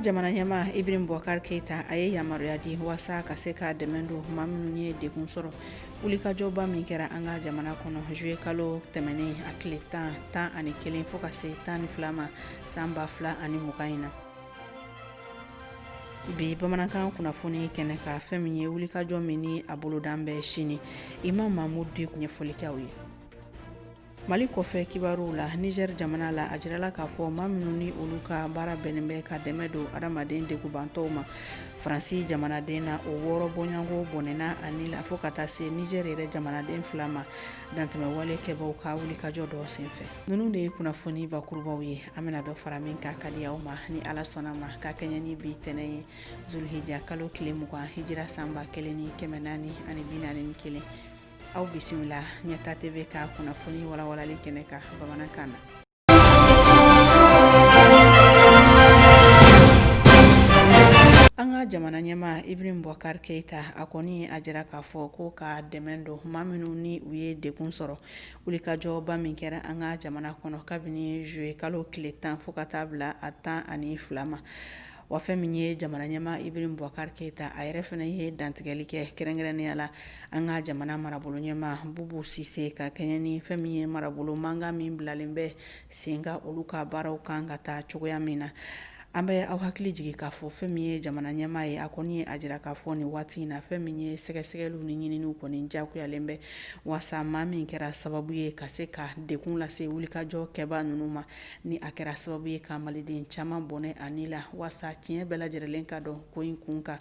jamana ɲɛmaa Ibrahim Boubacar Keita, a ye yamaruya di waasa ka se ka dɛmɛ don maa minnu ye degun sɔrɔ wulikajɔba min kɛra an ka jamana kɔnɔ juillet kalo tɛmɛnen a tile 10, 11 fo ka se 12 ma san 2020 in na. Bi bamanankan kunnafoni kɛnɛ kan, fɛn min ye wulikajɔ min ni a bolodan bɛ sini, Imam Mahmoud di ɲɛfɔli kɛ aw ye. Mali kɔfɛ kibaruw la, Niger jamana la, a jirala k'a fɔ maa minnu ni olu ka baara bɛnnen bɛ ka dɛmɛ don adamaden degubantɔw ma, Faransi jamanaden na, o 6 bɔɲɔgɔnko bɔnɛna a ni la fo ka taa se Niger yɛrɛ jamanaden 2 ma dantɛmɛwale kɛbaw ka wulikajɔ dɔ senfɛ. Ninnu de ye kunnafoni bakurubaw ye, an bɛna dɔ fara min kan ka di aw ma ni Ala sɔnna ma, ka kɛɲɛ ni bi tɛnɛ ye, Zulhija kalo tile 20, hijira san 1441. Aw bisimila Ɲɛta TV ka kunnafoni walawalali kɛnɛ kan bamanankan na. An ka jamana ɲɛmaa Ibrahim Boubacar Keita, a kɔni a jira k'a fɔ ko ka dɛmɛ don maa minnu ni u ye degun sɔrɔ wulikajɔba min kɛra an ka jamana kɔnɔ kabini juillet kalo tile 10 fo ka taa bila a 12 ma. Wa fɛn min ye jamana ɲɛmaa Ibrahim Boubacar Keita, a yɛrɛ fana ye dantigɛli kɛ kɛrɛnkɛrɛnnenya la an ka jamana marabolo ɲɛmaa Bubu Sise, ka kɛɲɛ ni fɛn min ye marabolo mankan min bilalen bɛ sen kan, olu ka baaraw kan ka taa cogoya min na. An bɛ aw hakili jigin k'a fɔ fɛn min ye jamana ɲɛmaa ye, a kɔni ye a jira k'a fɔ nin waati in na, fɛn min ye sɛgɛsɛgɛliw ni ɲininiw kɔni diyagoyalen bɛ waasa maa min kɛra sababu ye ka se ka degun lase wulikajɔ kɛbaa ninnu ma, ni a kɛra sababu ye ka maliden caman bɔnɛ a ni la, waasa tiɲɛ bɛɛ lajɛlen ka dɔn ko in kun kan.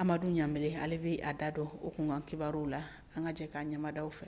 Amadu Ɲanbele, ale bɛ a da don o kunkan kibaruw la. An ka jɛ k'a ɲɛmadaw fɛ.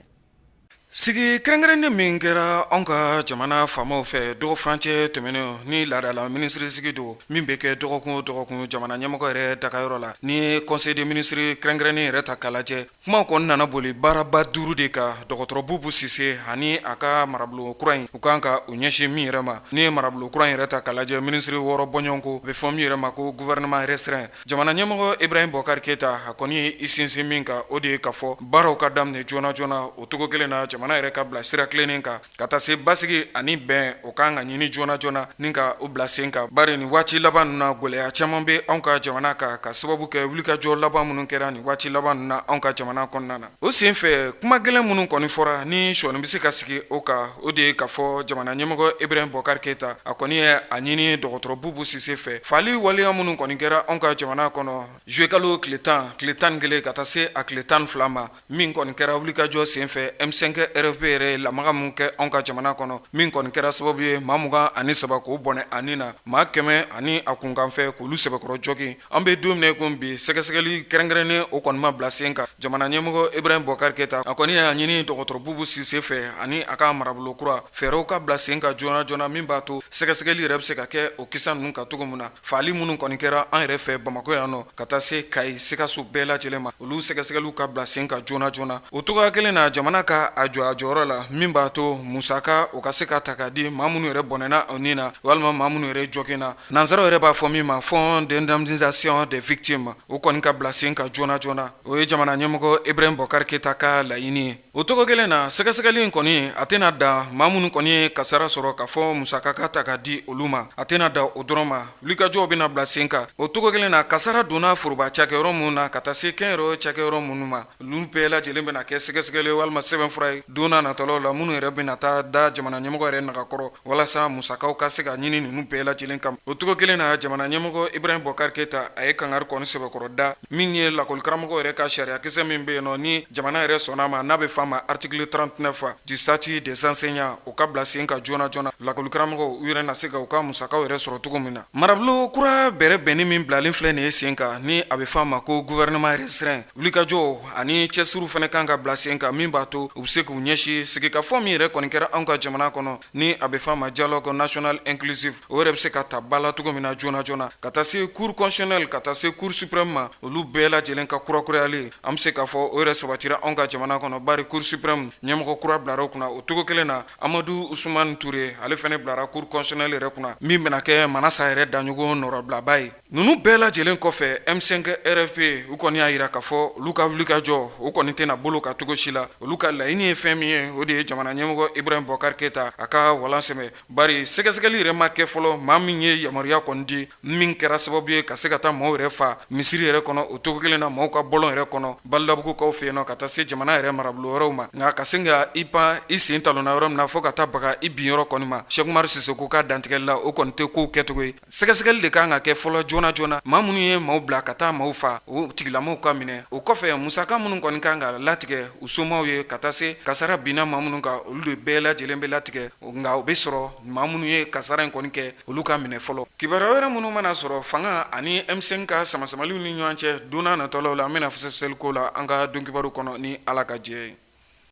Sigi kɛrɛnkɛrɛnnen min kɛra anw ka jamana faamaw fɛ dɔgɔ furancɛ tɛmɛnen, ni laadala minisiri sigi don min bɛ kɛ dɔgɔkun o dɔgɔkun jamana ɲɛmɔgɔ yɛrɛ dagayɔrɔ la, ni ye conseil des ministres kɛrɛnkɛrɛnnen yɛrɛ ta k'a lajɛ, kuma kɔni nana boli baaraba 5 de kan. Dɔgɔtɔrɔ Bubu Sise ani a ka marabolo kura in, u kan ka u ɲɛsin min yɛrɛ ma, ni ye marabolo kura in yɛrɛ ta k'a lajɛ, minisiri 6 bɔɲɔgɔnko bɛ fɔ min yɛrɛ ma ko gouvernement restreint. Jamana ɲɛmɔgɔ Ibrahim Boubacar Keita, a kɔni ye i sinsin min kan, o de ye k'a fɔ baaraw ka daminɛ joona joona. O cogo kelen na, jamana yɛrɛ ka bila sira tilennen kan ka taa se basigi ani bɛn, o kan ka ɲini joona joona ni ka o bila sen kan, bari nin waati laban ninnu na, gɛlɛya caman bɛ anw ka jamana kan ka sababu kɛ wulikajɔ laban minnu kɛra nin waati laban ninnu na anw ka jamana kɔnɔna na. O sen fɛ, kuma gɛlɛn minnu kɔni fɔra ni sɔɔni bɛ se ka sigi o kan, o de ye k'a fɔ jamana ɲɛmɔgɔ Ibrahim Boubacar Keita, a kɔni ye a ɲini dɔgɔtɔrɔ Bubu Sise fɛ, faali waleya minnu kɔni kɛra anw ka jamana kɔnɔ juillet kalo tile 10, tile 11 ka taa se a tile 12 ma, min kɔni kɛra wulikajɔ senfɛ M5 RFP yɛrɛ ye lamaga min kɛ anw ka jamana kɔnɔ, min kɔni kɛra sababu ye maa 23 k'o bɔnɛ a ni na, maa 100 ani a kunkanfɛ k'olu sɛbɛkɔrɔ jogin. An bɛ don min na ko bi, sɛgɛsɛgɛli kɛrɛnkɛrɛnnen o kɔni ma bila sen kan. Jamana ɲɛmɔgɔ Ibrahim Boubacar Keita, a kɔni y'a ɲini dɔgɔtɔrɔ Bubu Sise fɛ ani a ka marabolo kura, fɛɛrɛw ka bila sen kan joona joona min b'a to sɛgɛsɛgɛli yɛrɛ bɛ se ka kɛ o kisa ninnu kan cogo min na. Faali minnu kɔni kɛra an yɛrɛ fɛ Bamakɔ yan nɔ, ka taa se Kayi, Sikaso bɛɛ lajɛlen ma, olu sɛgɛsɛgɛliw ka bila sen kan joona joona. O cogoya kelen na, jamana ka a jɔ a jɔyɔrɔ la min b'a to musaka o ka se ka ta ka di maa minnu yɛrɛ bɔnɛna u ni na walima maa minnu yɛrɛ joginna. Nansaraw yɛrɛ b'a fɔ min ma fonds d'indemnisation des victimes, o kɔni ka bila sen kan joona joona. O ye jamana ɲɛmɔgɔ Ibrahim Boubacar Keita ka laɲini ye. O cogo kelen na, sɛgɛsɛgɛli in kɔni, a tɛna dan maa minnu kɔni ye kasara sɔrɔ k'a fɔ musaka ka ta ka di olu ma, a tɛna dan o dɔrɔn ma. Wulikajɔw bɛna bila sen kan o cogo kelen na, kasara donna foroba cakɛyɔrɔ minnu na ka taa se kɛnyɛrɛye cakɛyɔrɔ minnu ma, olu bɛɛ lajɛlen bɛna kɛ sɛgɛsɛgɛli walima sɛbɛnfura ye don n'a nataw la, minnu yɛrɛ bɛna taa da jamana ɲɛmɔgɔ yɛrɛ nagakɔrɔ walasa musakaw ka se ka ɲini ninnu bɛɛ lajɛlen kama. O cogo kelen na, jamana ɲɛmɔgɔ Ibrahim Boubacar Keita, a ye kangari kɔni sɛbɛkɔrɔ da min ye lakɔlikaramɔgɔ yɛrɛ ka sariyakisɛ min bɛ yen nɔ, ni jamana yɛrɛ sɔnna a ma, n'a bɛ f'a ma article 39 du statut des enseignants, o ka bila sen kan joona joona, lakɔlikaramɔgɔw u yɛrɛ na se ka u ka musakaw yɛrɛ sɔrɔ cogo min na. Marabolo kura bɛrɛ bɛnni min bilalen filɛ nin ye sen kan, ni a bɛ f'a ma ko gouvernement restreint, wulikajɔw ani cɛsiriw fana kan ka bila sen kan min b'a to u bɛ se k'u ɲɛsin sigikafɔ min yɛrɛ kɔni kɛra anw ka jamana kɔnɔ, ni a bɛ f'a ma dialogue national inclusif, o yɛrɛ bɛ se ka ta ba la cogo min na joona joona, ka taa se cour constitutionnelle, ka taa se cour suprême ma, olu bɛɛ lajɛlen ka kurakurayali, an bɛ se k'a fɔ o yɛrɛ sabatira anw ka jamana kɔnɔ, bari cour Cour suprême ɲɛmɔgɔ kura bilara o kunna. O cogo kelen na, Amadu Usumani Ture, ale fana bilara Cour constitutionnelle yɛrɛ kunna, min bɛna kɛ Manasa yɛrɛ Daɲogo nɔrɔbilaba ye. Ninnu bɛɛ lajɛlen kɔfɛ, M5 RFP, u kɔni y'a jira k'a fɔ olu ka wulikajɔ, o kɔni tɛna bolo kan cogo si la. Olu ka laɲini ye fɛn min ye, o de ye jamana ɲɛmɔgɔ Ibrahim Boubacar Keita a ka walan sɛmɛ, bari sɛgɛsɛgɛli yɛrɛ ma kɛ fɔlɔ, maa min ye yamaruya kɔni di min kɛra sababu ye ka se ka taa maaw yɛrɛ fa misiri yɛrɛ kɔnɔ, o cogo kelen na maaw ka bɔlɔn yɛrɛ kɔnɔ Badalabugukaw fɛ yen nɔ, ka taa se jamana yɛrɛ marabolo wɛrɛw ma. Nka ka sin ka i pan i sen talonna yɔrɔ min na fo ka taa baga i bin yɔrɔ kɔni ma, Cheick Oumar Sissoko ka dantigɛli la, o kɔni tɛ kow kɛcogo ye. Sɛgɛsɛgɛli de kan ka kɛ fɔlɔ joona joona, maa minnu ye maaw bila ka taa maaw fa, o tigilamaw ka minɛ. O kɔfɛ, musaka minnu kɔni kan ka latigɛ u somaw ye ka taa se kasara binna maa minnu kan, olu de bɛɛ lajɛlen bɛ latigɛ. Nka o bɛ sɔrɔ maa minnu ye kasara in kɔni kɛ, olu ka minɛ fɔlɔ. Kibaruya wɛrɛ minnu mana sɔrɔ fanga ani M5 ka samasamaliw ni ɲɔgɔn cɛ don nataw la, an bɛna fɛsɛfɛsɛli k'o la an ka don kibaru kɔnɔ ni Ala ka jɛ ye.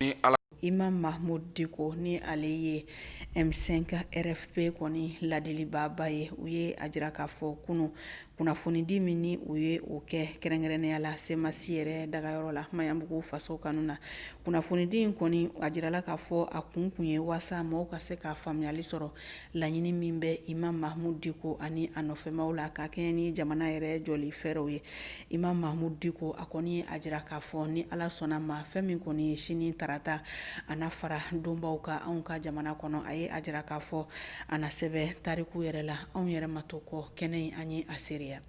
Ni Ala. Imam Mahmoud Dicko, ni ale ye M5 RFP kɔni ladilibaaba ye, u ye a jira k'a fɔ kunun kunnafonidi min ni u ye o kɛ kɛrɛnkɛrɛnnenya la CMAS yɛrɛ dagayɔrɔ la Maɲanbugu faso kanu na. Kunnafonidi in kɔni, a jirala k'a fɔ a kun kun ye waasa mɔgɔw ka se ka faamuyali sɔrɔ laɲini min bɛ Imam Mahmoud Dicko ani a nɔfɛmaw la ka kɛɲɛ ni jamana yɛrɛ jɔli fɛɛrɛw ye. Imam Mahmoud Dicko, a kɔni a jira k'a fɔ ni Ala sɔnna ma, fɛn min kɔni ye sini tarata, a na fara donbaw kan anw ka jamana kɔnɔ. A ye a jira k'a fɔ a na sɛbɛn tariku yɛrɛ la, anw yɛrɛ ma to kɔ kɛnɛ in, an ye a seereya.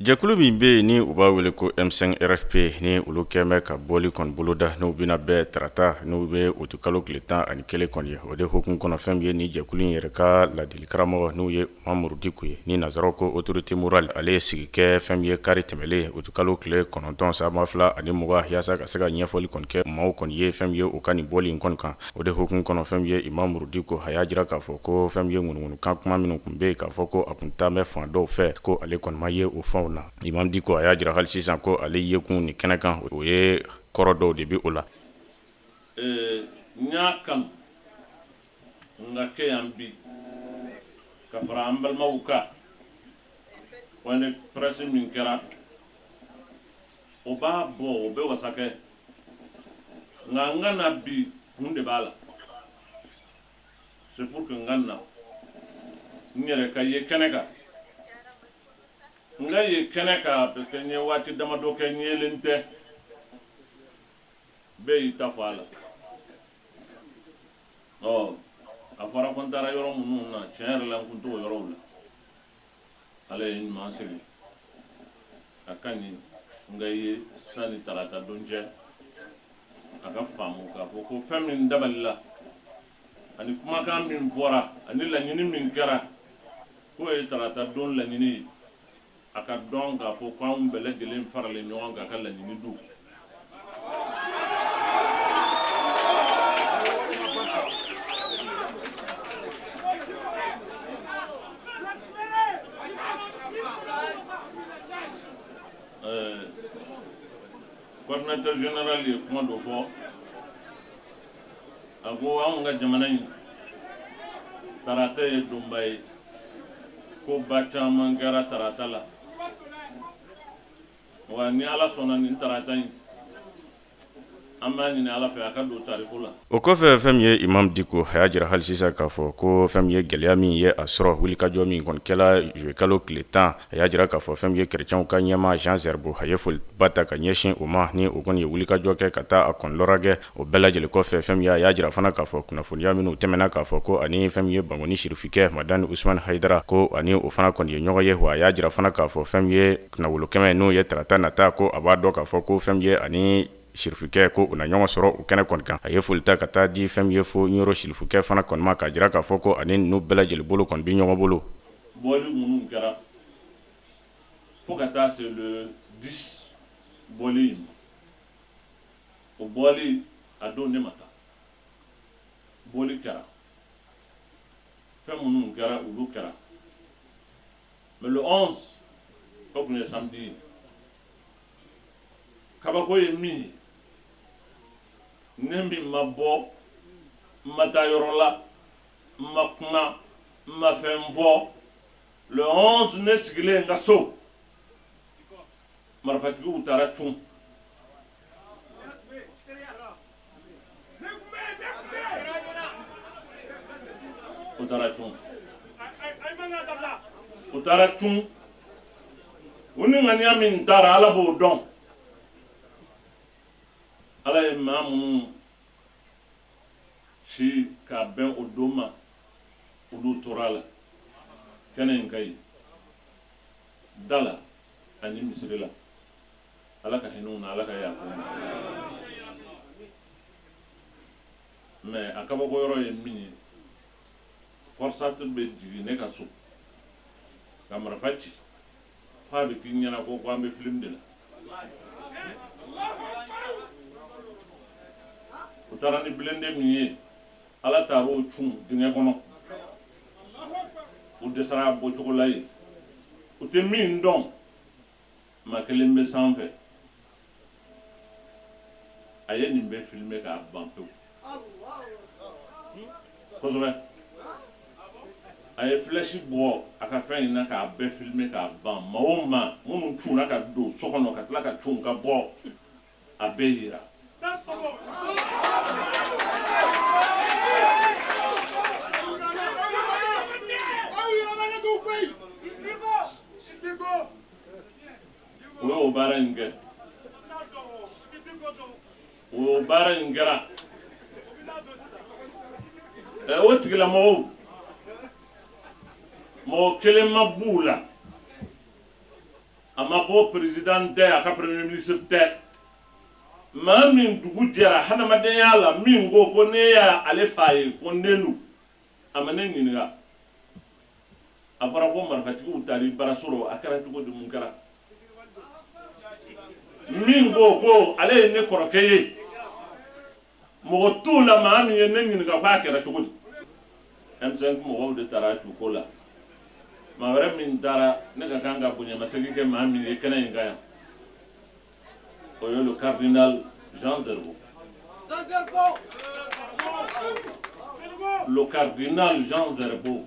Jɛkulu min bɛ yen ni u b'a wele ko M5 RFP, ni olu kɛlen bɛ ka bɔli kɔni boloda, n'u bɛna bɛn tarata, n'o bɛ utikalo tile 11 kɔni ye, o de hukumu kɔnɔ, fɛn min ye ni jɛkulu in yɛrɛ ka ladili karamɔgɔ, n'u ye Mamudu Dicko ye, ni nansaraw ko autorité morale, ale ye sigi kɛ fɛn min ye kari tɛmɛlen utikalo tile 9 san 2020, yaasa ka se ka ɲɛfɔli kɔni kɛ maaw kɔni ye fɛn min ye u ka nin bɔli in kɔni kan. O de hukumu kɔnɔ, fɛn min ye Imamu Dicko, a y'a jira k'a fɔ ko fɛn min ye ŋunuŋunukan kuma minnu tun bɛ yen k'a fɔ ko a tun taa bɛ fan dɔw fɛ, ko ale kɔni ma ye o fanw na. Imam Dicko, a y'a jira hali sisan ko ale yekun nin kɛnɛ kan, o ye kɔrɔ dɔw de bɛ o la. N y'a kanu n ka kɛ yan bi ka fara an balimaw kan. Point de presse min kɛra, o b'a bɔ, o bɛ wasa kɛ, nka n ka na bi, kun de b'a la. C'est pour que n ka na n yɛrɛ ka ye kɛnɛ kan, n ka ye kɛnɛ kan, parce que n ye waati damadɔ kɛ n yelen tɛ. Bɛɛ y'i ta fɔ a la. Ɔ, a fɔra ko n taara yɔrɔ minnu na, tiɲɛ yɛrɛ la, n kun t'o yɔrɔw la. Ala ye ɲuman segin a ka ɲi n ka ye sani tarata don cɛ, a ka faamu k'a fɔ ko fɛn min dabalila ani kumakan min fɔra ani laɲini min kɛra, k'o ye tarata don laɲini ye, a ka dɔn k'a fɔ ko anw bɛɛ lajɛlen faralen ɲɔgɔn kan ka laɲini don. Coordinateur général ye kuma dɔ fɔ, a ko anw ka jamana in tarata ye donba ye, ko ba caman kɛra tarata la. Wa ni Ala sɔnna, nin tarata in, an b'a ɲini Ala fɛ a ka don tariku la. O kɔfɛ, fɛn min ye Imam Dicko, a y'a jira hali sisan k'a fɔ ko fɛn min ye gɛlɛya min ye a sɔrɔ wulikajɔ min kɔni kɛla juillet kalo tile 10, a y'a jira k'a fɔ fɛn min ye chrétienw ka ɲɛmaa Jean Zerbo, a ye foliba ta ka ɲɛsin o ma, ni o kɔni ye wulikajɔ kɛ ka taa a kɔni lɔrɔgɛ. O bɛɛ lajɛlen kɔfɛ, fɛn min ye a y'a jira fana k'a fɔ kunnafoniya minnu tɛmɛna k'a fɔ ko ani fɛn min ye Bankoni sirifikɛ Madani Usumani Hayidara, ko ani o fana kɔni ye ɲɔgɔn ye. Wa a y'a jira fana k'a fɔ fɛn min ye kunnawolo kɛmɛ, n'o ye tarata nata, ko a b'a dɔn k'a fɔ ko fɛn min ye ani sirifikɛ ko u na ɲɔgɔn sɔrɔ o kɛnɛ kɔni kan. A ye foli ta ka taa di fɛn min ye fo Ɲɔrɔ sirifikɛ fana kɔni ma, k'a jira k'a fɔ ko ani ninnu bɛɛ lajɛlen bolo kɔni bɛ ɲɔgɔn bolo. Bɔli minnu kɛra fo ka taa se le 10 bɔli in ma, o bɔli a don ne ma taa. Bɔli kɛra, fɛn minnu kɛra, olu kɛra, mais le 11, o tun ye samedi ye. Kabako ye min ye, ne min ma bɔ, n ma taa yɔrɔ la, n ma kuma, n ma fɛn fɔ, le 11, ne sigilen n ka so, marifatigiw taara cun. U taara cun, u taara cun. U ni ŋaniya min taara, Ala b'o dɔn. Ala ye maa minnu si k'a bɛn o don ma, olu tora a la kɛnɛ in ka yen da la ani misiri la. Ala ka hinɛ u na, Ala ka yafa u ma. Mais a kabako yɔrɔ ye min ye, FORSAT bɛ jigin ne ka so ka marifa ci f'a bɛ k'i ɲɛna ko an bɛ film de la. U taara ni blindé min ye, Ala taar'o cun dingɛ kɔnɔ, u dɛsɛra a bɔcogo la yen. U tɛ min dɔn, maa kelen bɛ sanfɛ, a ye nin bɛɛ filmer k'a ban pewu kosɛbɛ. A ye flèche bɔ a ka fɛn in na k'a bɛɛ filmer k'a ban. Maa o maa minnu cunna ka don so kɔnɔ ka tila ka cun ka bɔ, a bɛɛ yira. U y'o baara in kɛ, o baara in kɛra. O tigilamɔgɔw, mɔgɔ kelen ma b'u la, a ma bɔ président tɛ, a ka premier ministre tɛ, maa min dugu jɛra hadamadenya la min ko ko ne y'ale fa ye, ko n den don, a ma ne ɲininka. A fɔra ko marifatigiw taara baraso rɔ, a kɛra cogo di, mun kɛra? Min ko ko ale ye ne kɔrɔkɛ ye, mɔgɔ t'u la maa min ye ne ɲininka ko a kɛra cogo di. M5 mɔgɔw de taara cu ko la. Maa wɛrɛ min taara, ne ka kan ka bonyamasegin kɛ maa min ye kɛnɛ in kan yan, o ye le cardinal Jean Zerbo. Le cardinal Jean Zerbo,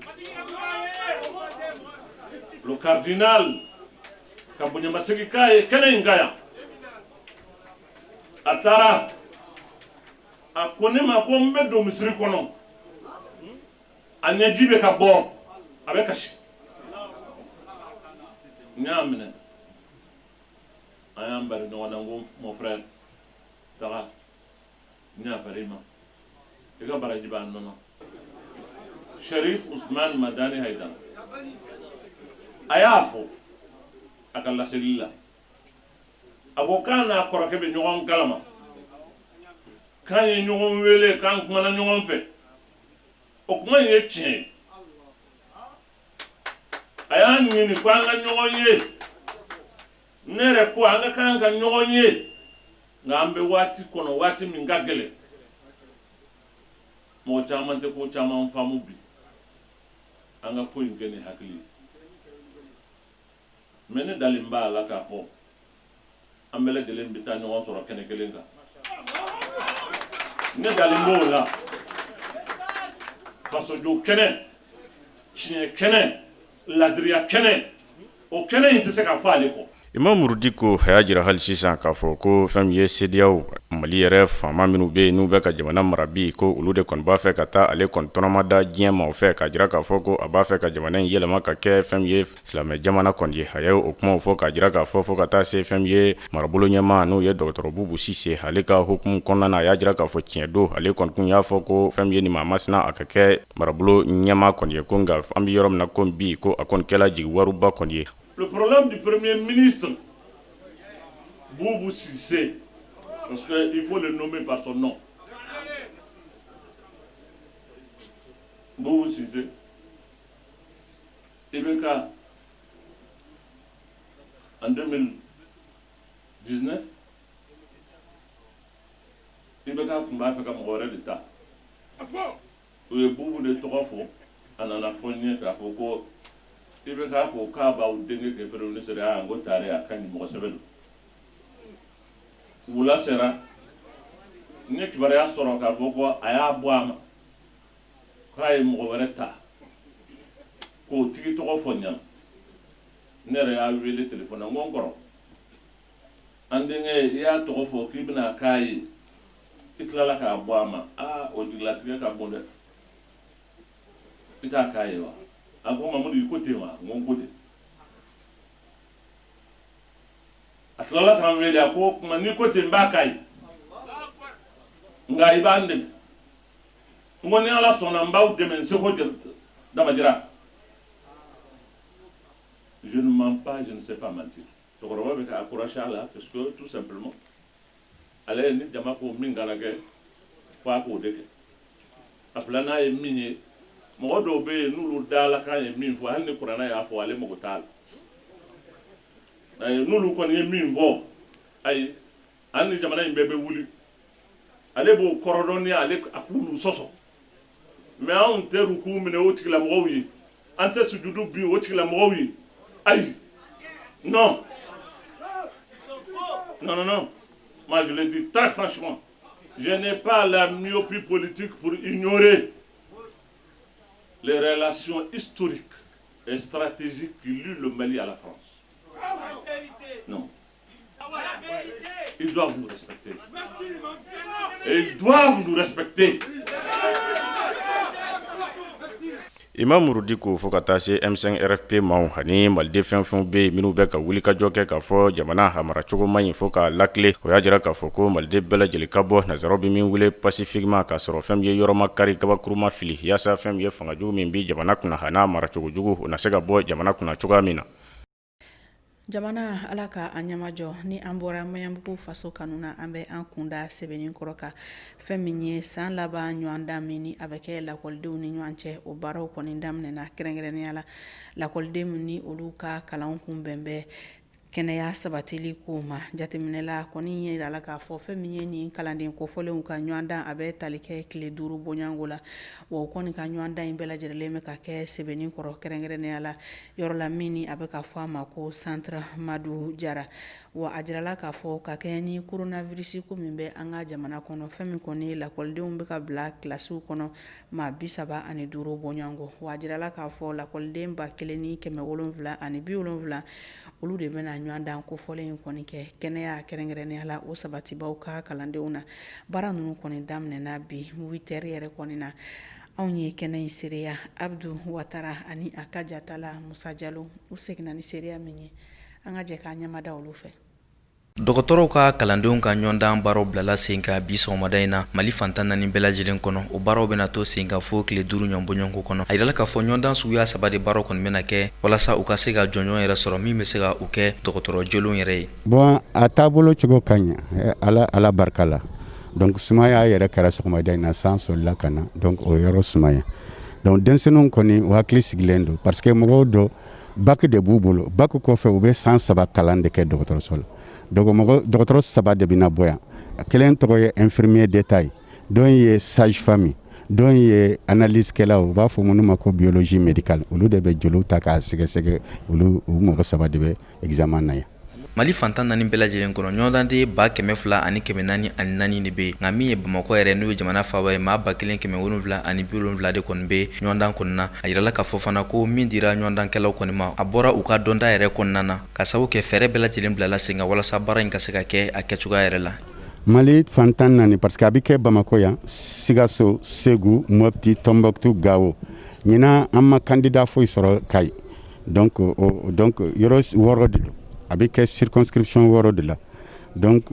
le cardinal, ka bonyamasegin k'a ye kɛnɛ in kan yan. A taara, a ko ne ma ko n bɛ don misiri kɔnɔ, a ɲɛji bɛ ka bɔ, a bɛ kasi. N y'a minɛ, an y'an bari ɲɔgɔn na. N ko mon frère, taga, n yafara i ma, i ka baraji b'a nɔ na. Sharif Usman Madani Haidara, a y'a fɔ a ka laseli la, a ko k'a n'a kɔrɔkɛ bɛ ɲɔgɔn kalama, k'an ye ɲɔgɔn wele, k'an kumana ɲɔgɔn fɛ. O kuma in ye tiɲɛ ye. A y'a ɲini ko an ka ɲɔgɔn ye. Ne yɛrɛ ko an ka kan ka ɲɔgɔn ye, nka an bɛ waati kɔnɔ, waati min ka gɛlɛn, mɔgɔ caman tɛ ko caman faamu bi. An ka ko in kɛ ni hakili ye. Mais ne dalen b'a la k'a fɔ an bɛɛ lajɛlen bɛ taa ɲɔgɔn sɔrɔ kɛnɛ kelen kan. Ne dalen b'o la. Fasojɔ kɛnɛ, tiɲɛ kɛnɛ, ladiriya kɛnɛ, o kɛnɛ in tɛ se ka fɔ ale kɔ. Imamu Diko a y'a jira hali sisan k'a fɔ ko fɛn min ye CEDEAO Mali yɛrɛ faama minnu bɛ yen n'u bɛ ka jamana mara bi, ko olu de kɔni b'a fɛ ka taa ale kɔni tɔnɔma da diɲɛ maaw fɛ, k'a jira k'a fɔ ko a b'a fɛ ka jamana in yɛlɛma ka kɛ fɛn min ye silamɛ jamana kɔni ye. A ye o kumaw fɔ k'a jira k'a fɔ fo ka taa se fɛn min ye marabolo ɲɛmaa n'o ye dɔgɔtɔrɔ Bubu Sise ale ka hukumu kɔnɔna na. A y'a jira k'a fɔ tiɲɛ don, ale kɔni tun y'a fɔ ko fɛn min ye nin maa masina a ka kɛ marabolo ɲɛmaa kɔni ye, ko nka an bɛ yɔrɔ min na ko bi, ko a kɔni kɛla jigiwaruba kɔni ye. Le problème du premier ministre Boubou Cissé, parce qu'il faut le nommer par son nom. Boubou Cissé, IBK, en 2019, IBK tun b'a fɛ ka mɔgɔ wɛrɛ de ta. U ye Bubu de tɔgɔ fɔ. A nana fɔ n ye k'a fɔ ko IBK ko k'a b'aw denkɛ kɛ premier ministre ye. Aa, n ko tare, a ka ɲi, mɔgɔ sɛbɛ don. Wula sera, n ye kibaruya sɔrɔ k'a fɔ ko a y'a bɔ a ma, k'a ye mɔgɔ wɛrɛ ta, k'o tigi tɔgɔ fɔ n ɲɛna. Ne yɛrɛ y'a wele téléphone na. N ko n kɔrɔ, an denkɛ, i y'a tɔgɔ fɔ k'i bɛna k'a ye, i tilala k'a bɔ a ma. Aa, o jigilatigɛ ka bon dɛ. I t'a k'a ye wa? A ko Mamudu, i ko ten wa? N ko n ko ten. A tilala ka n wele, a ko o tuma n'i ko ten, n b'a k'a ye, nka i b'an dɛmɛ. N ko ni Ala sɔnna, n b'aw dɛmɛ n seko damajira. Je ne mens pas, je ne sais pas mentir. Cɛkɔrɔba bɛ ka accrocher a la parce que tout simplement ale ni jama ko min kana kɛ, fo a k'o de kɛ. A filanan ye min ye, mɔgɔ dɔw bɛ yen, n'olu dalakan ye min fɔ, hali ni kuranɛ y'a fɔ, ale mago t'a la. N'olu kɔni ye min fɔ, ayi, hali ni jamana in bɛɛ bɛ wuli, ale b'o kɔrɔ dɔn ni ale a k'olu sɔsɔ. Mais anw tɛ ruku minɛ o tigilamɔgɔw ye, an tɛ sujudu bin o tigilamɔgɔw ye, ayi, non, non, non, non. Moi, je le dis très franchement, je n'ai pas la myopie politique pour ignorer les relations historiques et stratégiques qui lient le Mali à la France. Non. Ils doivent nous respecter. Et ils doivent nous respecter. Imam Muru Diko, fo ka taa se M5 RFP maaw ani maliden fɛn fɛn bɛ yen minnu bɛ ka wulikajɔ kɛ k'a fɔ jamana a maracogo man ɲi fo k'a latilen, o y'a jira k'a fɔ ko maliden bɛɛ lajɛlen ka bɔ nansaraw bɛ min wele pacifiquement, k'a sɔrɔ fɛn min ye yɔrɔ ma kari, kabakuru ma fili, yaasa fɛn min ye fanga jugu min bɛ jamana kunna a n'a maracogo jugu, o na se ka bɔ jamana kunna cogoya min na. Jamana, Ala ka an ɲɛmajɔ. Ni an bɔra Maɲanbugu faso kanu na, an bɛ an kunda Sɛbɛnnikɔrɔ kan. Fɛn min ye san laban ɲɔgɔndan min ni a bɛ kɛ lakɔlidenw ni ɲɔgɔn cɛ, o baaraw kɔni daminɛna, kɛrɛnkɛrɛnnenya la lakɔliden min ni olu ka kalan kun bɛn bɛ kɛnɛya sabatili ko ma. Jateminɛla kɔni ye la k'a fɔ fɛn min ye nin kalanden kofɔlenw ka ɲɔgɔndan, a bɛ tali kɛ tile 5 bɔɲɔgɔnko la. Wa o kɔni ka ɲɔgɔndan in bɛɛ lajɛlen bɛ ka kɛ Sɛbɛnnikɔrɔ, kɛrɛnkɛrɛnnenya la yɔrɔ la min ni a bɛ ka fɔ a ma ko Centre Madu Jara. Wa a jirala k'a fɔ ka kɛ ni coronavirus ko min bɛ an ka jamana kɔnɔ, fɛn min kɔni lakɔlidenw bɛ ka bila kilasiw kɔnɔ maa 35 bɔɲɔgɔnko. Wa a jirala k'a fɔ lakɔliden 1770, olu de bɛna ɲɔgɔndan kofɔlen in kɔni kɛ kɛnɛya kɛrɛnkɛrɛnnenya la o sabatibaw ka kalandenw na. Baara ninnu kɔni daminɛna bi 8 heures yɛrɛ kɔni na. Anw ye kɛnɛ in seereya, Abdu Watara ani a ka jatala Musa Jalo, u seginna ni seereya min ye, an ka jɛ k'an ɲɛmada olu fɛ. Dɔgɔtɔrɔw ka kalandenw ka ɲɔgɔndan baaraw bilala sen kan bi sɔgɔmada in na Mali fan 14 bɛɛ lajɛlen kɔnɔ. O baaraw bɛna to sen kan fo tile 5 ɲɔgɔn bɔɲɔgɔnko kɔnɔ. A yirala k'a fɔ ɲɔgɔndan suguya saba de baaraw kɔni bɛna kɛ walasa u ka se ka jɔnjɔn yɛrɛ sɔrɔ min bɛ se ka u kɛ dɔgɔtɔrɔ jolenw yɛrɛ ye. Bon, a taabolo cogo ka ɲi, Ala barika la. Donc sumaya yɛrɛ kɛra sɔgɔmada in na, san solila ka na, donc o yɔrɔ sumaya. Donc denmisɛnninw kɔni, u hakili sigilen don parce que mɔgɔw dɔ bac de b'u bolo. Bac kɔfɛ, u bɛ san 3 kalan de kɛ dɔgɔtɔrɔso la. Donc mɔgɔ dɔgɔtɔrɔ saba de bɛna bɔ yan. Kelen tɔgɔ ye infirmier d'état ye, dɔ ye sage femme, dɔ ye analyse kɛlaw, u b'a fɔ minnu ma ko biologie médicale. Olu de bɛ joliw ta k'a sɛgɛsɛgɛ. Olu, u mɔgɔ saba de bɛ examen na yan. Mali fan 14 bɛɛ lajɛlen kɔnɔ, ɲɔgɔndanden 02,404 de bɛ yen. Nka min ye Bamakɔ yɛrɛ, n'o ye jamana faaba ye, maa 1770 de kɔni bɛ ɲɔgɔndan kɔnɔna na. A yirala k'a fɔ fana ko min dira ɲɔgɔndankɛlaw kɔni ma, a bɔra u ka dɔnta yɛrɛ kɔnɔna na, ka sababu kɛ fɛɛrɛ bɛɛ lajɛlen bilala sen kan walasa baara in ka se ka kɛ a kɛcogoya yɛrɛ la. Mali fan 14, parce que a bɛ kɛ Bamakɔ yan, Sikaso, Segu, Mopti, Tɔnbɔkutu, Gawo. Ɲinan, an ma candidat foyi sɔrɔ Kayi. Donc yɔrɔ wɔɔrɔ de don, a bɛ kɛ circonscription wɔɔrɔ de la. Donc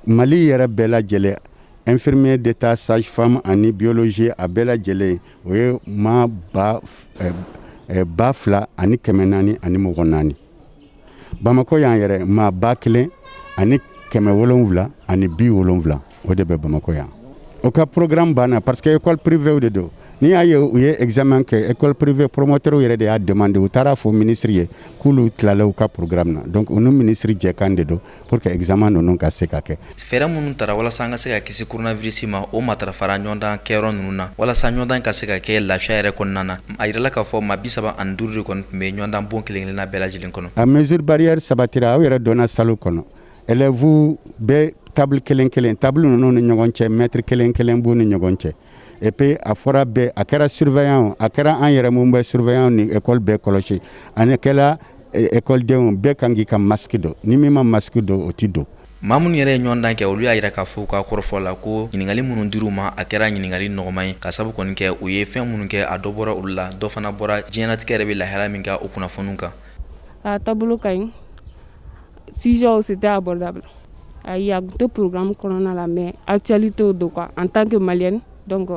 Mali yɛrɛ bɛɛ lajɛlen, infirmier d'état, sage femme ani biologie, a bɛɛ lajɛlen, o ye maa 2424. Bamakɔ yan yɛrɛ, maa 1770, o de bɛ Bamakɔ yan. O ka programme banna parce que école privée de don. N'i y'a ye u ye examen kɛ école privée, promoteur yɛrɛ de y'a demandé. U taara fɔ ministre ye k'olu tilala u ka programme na. Donc u ni ministre jɛkan de don pour que examen ninnu ka se ka kɛ. Fɛɛrɛ minnu tara walasa an ka se ka kisi coronavirus ma, o matarafara ɲɔgɔndan kɛyɔrɔ ninnu na walasa ɲɔgɔndan ka se ka kɛ lafiya yɛrɛ kɔnɔna na. A yirala k'a fɔ maa 35 de kɔni tun bɛ ɲɔgɔndan bon kelen kelenna bɛɛ lajɛlen kɔnɔ. A mesure barrière sabatira. Aw yɛrɛ donna salle kɔnɔ, élèves bɛ table kelen kelen, table ninnu ni ɲɔgɔn cɛ, mètre kelen kelen b'u ni ɲɔgɔn cɛ. Et puis a fɔra bɛɛ, a kɛra surveillant, a kɛra an yɛrɛ mun bɛ surveillant ni école bɛɛ kɔlɔsi, ani kɛla école denw bɛɛ kan k'i ka masque don. Ni min ma masque don, o ti don. Maa minnu yɛrɛ ye ɲɔgɔndan kɛ, olu y'a jira k'a fɔ u ka kɔrɔfɔ la ko ɲininkali minnu dir'u ma, a kɛra ɲininkali nɔgɔman ye, ka sabu kɔni kɛ u ye fɛn minnu kɛ, a dɔ bɔra olu la, dɔ fana bɔra diɲɛlatigɛ yɛrɛ bɛ lahala min kan, o kunnafoniw kan. A taabolo ka ɲi, sujet c'était abordable. Ayi, a tun tɛ programme kɔnɔna la, mais actualité don quoi, en tant que malienne. Donc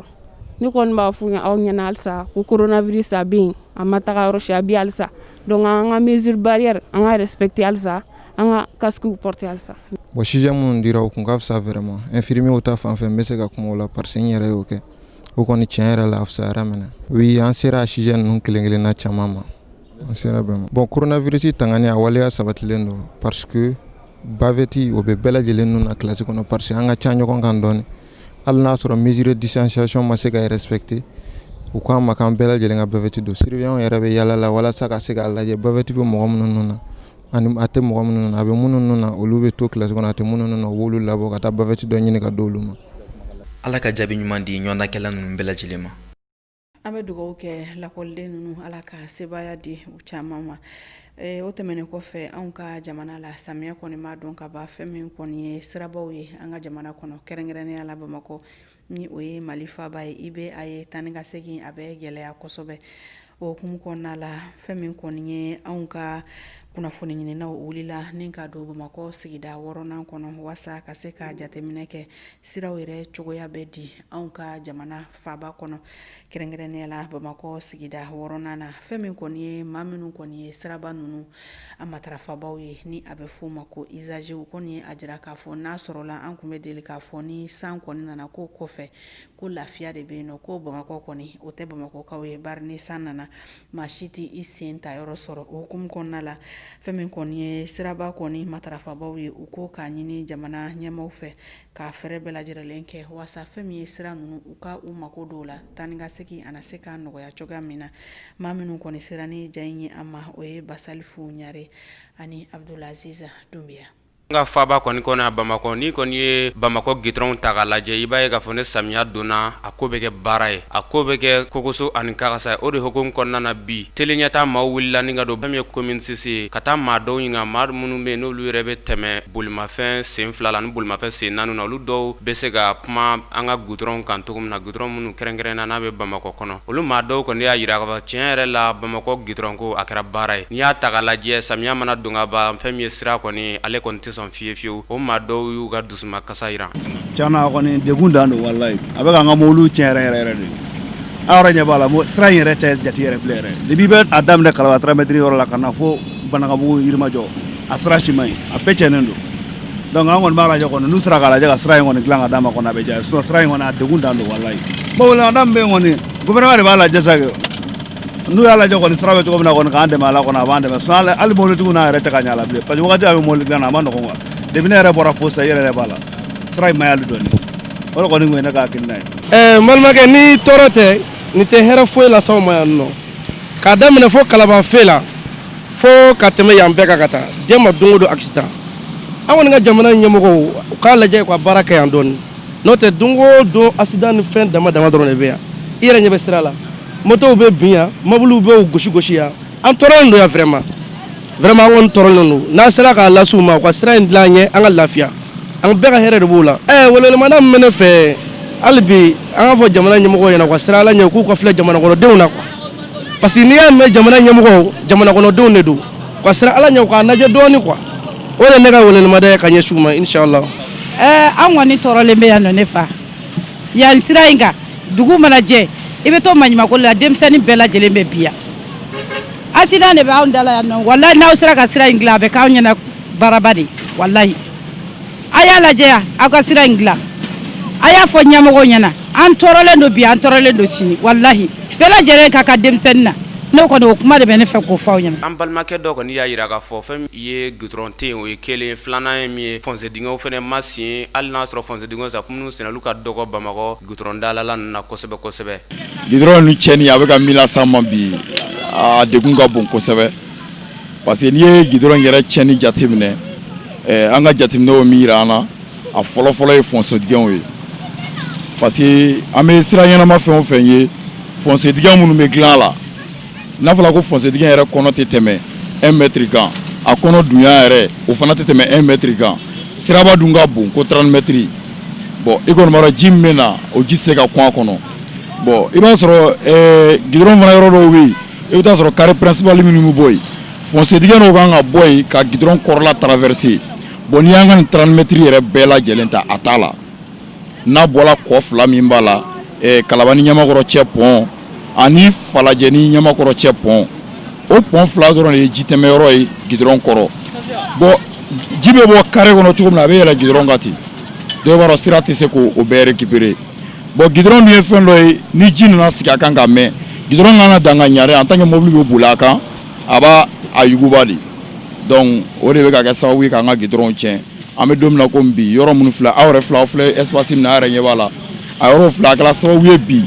ne kɔni b'a fɔ aw ɲɛna halisa ko coronavirus, a bɛ yen, a ma taga yɔrɔ si, a bɛ halisa. Donc an ka mesure barrière, an ka respecter halisa, an ka casque porter halisa. Bon, sujet minnu dira, o kun ka fisa vraiment. Infirmier ta fan fɛ, n bɛ se ka kuma o la parce que n yɛrɛ y'o kɛ. O kɔni, tiɲɛ yɛrɛ la, a fisayara minɛ. Oui, an sera a sujet ninnu kelen kelenna caman ma, an sera bɛɛ ma. Bon, coronavirus tangani, a waleya sabatilen don parce que bavette, o bɛ bɛɛ lajɛlen nun na kilasi kɔnɔ, parce que an ka ca ɲɔgɔn kan dɔɔni. Hali n'a sɔrɔ mesure de distanciation ma se ka respecter, u k'an ma k'an bɛɛ lajɛlen ka bavette don. Surveillant yɛrɛ bɛ yala la walasa ka se k'a lajɛ bavette bɛ mɔgɔ minnu nun na ani a tɛ mɔgɔ minnu na. A bɛ minnu nun na, olu bɛ to kilasi kɔnɔ, a tɛ minnu nun na, u b'olu labɔ ka taa bavette dɔ ɲini ka d'olu ma. Ala ka jaabi ɲuman di ɲɔgɔndankɛla ninnu bɛɛ lajɛlen ma. An bɛ dugawu kɛ lakɔliden ninnu, Ala ka sebaaya di u caman ma. O tɛmɛnen kɔfɛ, anw ka jamana la, samiya kɔni b'a dɔn ka ban. Fɛn min kɔni ye sirabaw ye an ka jamana kɔnɔ, kɛrɛnkɛrɛnnenya la Bamakɔ, ni o ye Mali faaba ye, i bɛ a ye taa ni ka segin a bɛ gɛlɛya kosɛbɛ. O hukumu kɔnɔna la, fɛn min kɔni ye anw ka kunnafoni ɲininaw wulila ni ka don Bamakɔ sigida wɔɔrɔnan kɔnɔ walasa ka se ka jateminɛ kɛ siraw yɛrɛ cogoya bɛ di anw ka jamana faaba kɔnɔ, kɛrɛnkɛrɛnnenya la Bamakɔ sigida wɔɔrɔnan na. Fɛn min kɔni ye maa minnu kɔni ye siraba ninnu a matarafabaw ye, ni a bɛ f'o ma ko usagers, kɔni a jira k'a fɔ n'a sɔrɔla an tun bɛ deli k'a fɔ ni san kɔni nana ko kɔfɛ ko lafiya de bɛ yen nɔ, ko Bamakɔ kɔni o tɛ Bamakɔkaw ye, bari ni san nana, maa si tɛ i sen ta yɔrɔ sɔrɔ. O hukumu kɔnɔna la, fɛn min kɔni ye siraba kɔni matarafabaw ye, u ko k'a ɲini jamana ɲɛmaaw fɛ ka fɛɛrɛ bɛɛ lajɛlen kɛ walasa fɛn min ye sira ninnu, u ka u mako don la, taa ni ka segin a na se ka nɔgɔya cogoya min na. Maa minnu kɔni sera ni ja in ye an ma, o ye Basalifu Ɲare ani Abdulaziz Dunbiya. An ka faaba kɔni kɔnɔ yan Bamakɔ, n'i kɔni ye Bamakɔ gidɔrɔnw ta k'a lajɛ, i b'a ye k'a fɔ ni samiya donna, a ko bɛ kɛ baara ye, a ko bɛ kɛ kogoso ani kakasa ye. O de hukumu kɔnɔna na bi, Tele Ɲɛtaa maaw wulila ni ka don fɛn min ye commune 6 ye, ka taa maa dɔw ɲininka, maa minnu bɛ yen n'olu yɛrɛ bɛ tɛmɛ bolimafɛn sen fila la ni bolimafɛn sen naani na, olu dɔw bɛ se ka kuma an ka gudɔrɔnw kan cogo min na, gudɔrɔn minnu kɛrɛnkɛrɛn na n'a bɛ Bamakɔ kɔnɔ. Olu maa dɔw kɔni y'a jira k'a fɔ tiɲɛ yɛrɛ la, Bamakɔ gudɔrɔn ko a kɛra baara ye. N'i y'a ta k'a lajɛ, samiya mana don ka ban, fɛn min ye sira kɔni, ale kɔni tɛ sɔn fiye fiyewu. O maa dɔw y'u ka dusumakasa jira. Tiɲɛna kɔni, degun dan don, walayi. A bɛ k'an ka mobiliw tiɲɛ yɛrɛ yɛrɛ yɛrɛ de. Aw yɛrɛ ɲɛ b'a la, sira in yɛrɛ tɛ jate yɛrɛ bilen yɛrɛ. Depuis i bɛ a daminɛ Kalaban 3 mètres yɔrɔ la ka na fo Banankabugu, Yirimajɔ, a sira si man ɲi, a bɛɛ tiɲɛnen don. Donc an kɔni b'a lajɛ kɔni, n'u sera k'a lajɛ ka sira in kɔni dilan ka d'an ma kɔni, a bɛ diya. Sinon sira in kɔni, a degun dan don, walayi. Bon, weleweleda min bɛ yen kɔni, gouvernement de b'a lajɛ sa kɛ. N'u y'a lajɛ kɔni, sira bɛ cogo min na kɔni, k'an dɛmɛ a la kɔni, a b'an dɛmɛ. Sinon hali mobilitigiw n'a yɛrɛ tɛ ka ɲɛ a la bilen, parce que wagati a bɛ mobili dilan na, a ma nɔgɔn quoi. Depuis ne yɛrɛ bɔra fo sisan, i yɛrɛ b'a la, sira in ma ɲi hali dɔɔni. O de kɔni tun ye ne ka hakilina ye. Ɛɛ, n balimakɛ, ni tɔɔrɔ tɛ, nin tɛ hɛrɛ foyi lase anw ma yan nɔ. K'a daminɛ fo Kalaban fe la fo ka tɛmɛ yan bɛɛ kan ka taa den ma, don o don accident. An kɔni ka jamana ɲɛmɔgɔw, u k'a lajɛ ka baara kɛ yan dɔɔni, n'o tɛ don o don accident ni fɛn dama dama dɔrɔn de bɛ yan. I yɛrɛ ɲɛ bɛ sira la, motow bɛ bin yan, mobiliw bɛ gosi gosi yan. An tɔɔrɔlen don yan vraiment, vraiment, an kɔni tɔɔrɔlen don. N'a sera k'a lase u ma, u ka sira in dilan an ye, an ka lafiya, an bɛɛ ka hɛrɛ de b'o la. Ɛɛ, welewelemada min bɛ ne fɛ hali bi, an k'a fɔ jamana ɲɛmɔgɔw ɲɛna, u ka siran Ala ɲɛ, u k'u ka filɛ jamana kɔnɔdenw na quoi, parce que n'i y'a mɛn jamana ɲɛmɔgɔw, jamana kɔnɔdenw de don. U ka siran Ala ɲɛ, u k'a lajɛ dɔɔni quoi. O de ye ne ka welewelemada ye ka ɲɛsin u ma, inshallah. Ɛɛ, an kɔni tɔɔrɔlen bɛ yan nɔ, ne fa. Yan sira in kan, dugu mana jɛ, i bɛ to maɲumanko la, denmisɛnnin bɛɛ lajɛlen bɛ bi yan. Accident de bɛ anw da la yan nɔ, walahi. N'aw sera ka sira in dilan, a bɛ k'anw ɲɛna baaraba de, walahi. A y'a lajɛ yan, aw ka sira in dilan. A y'a fɔ ɲɛmɔgɔw ɲɛna, an tɔɔrɔlen don bi, an tɔɔrɔlen don sini, walahi. Bɛɛ lajɛlen ka ka denmisɛnnin na. Ne kɔni, o kuma de bɛ ne fɛ k'o fɔ aw ɲɛna. An balimakɛ dɔ kɔni y'a jira k'a fɔ fɛn min ye goudron tɛ yen, o ye kelen. Filanan ye min ye, fossé dingɛw fana ma sen. Hali n'a sɔrɔ fossé dingɛw sa, minnu senna, olu ka dɔgɔ Bamakɔ goudron dalala ninnu na kosɛbɛ kosɛbɛ. Goudron ninnu tiɲɛni, a bɛ ka min las'an ma bi, a degun ka bon kosɛbɛ, parce que n'i ye goudron yɛrɛ tiɲɛni jateminɛ, an ka jateminɛw min jira an na, a fɔlɔfɔlɔ ye fossé dingɛw ye, parce que an bɛ sira ɲɛnama fɛn o fɛn ye, fossé dingɛ minnu bɛ dilan a la, n'a fɔra ko fossé dingɛ yɛrɛ kɔnɔ tɛ tɛmɛ 1 mètre kan, a kɔnɔ dunya yɛrɛ, o fana tɛ tɛmɛ 1 mètre kan. Siraba dun ka bon ko 30 mètres. Bon, i kɔni b'a dɔn ji min bɛ na, o ji tɛ se ka kun a kɔnɔ. Bon, i b'a sɔrɔ goudron fana yɔrɔ dɔw bɛ yen, i bɛ taa sɔrɔ carré principal minnu bɛ bɔ yen, fossé dingɛ dɔw kan ka bɔ yen ka goudron kɔrɔla traverser. Bon, n'i y'an ka nin 30 mètres yɛrɛ bɛɛ lajɛlen ta, a t'a la. N'a bɔra kɔ fila min b'a la, Kalaban ni Ɲamakɔrɔ cɛ pont ani Falajɛ ni Ɲamakɔrɔ cɛ pont, o pont fila dɔrɔn de ye jitɛmɛyɔrɔ ye goudron kɔrɔ. Bon, ji bɛ bɔ carré kɔnɔ cogo min na, a bɛ yɛlɛ goudron kan ten. Dɔw b'a dɔn sira tɛ se k'o bɛɛ récupérer. Bon, goudron dun ye fɛn dɔ ye, ni ji nana sigi a kan ka mɛn, goudron kan ka dan ka ɲa en tant que mobili bɛ boli a kan, a b'a a yuguba de. Donc o de bɛ ka kɛ sababu ye k'an ka goudron tiɲɛ. An bɛ don min na komi bi, yɔrɔ minnu filɛ, aw yɛrɛ filɛ, aw filɛ espace min na, aw yɛrɛ ɲɛ b'a la, a yɔrɔ filɛ, a kɛra sababu ye bi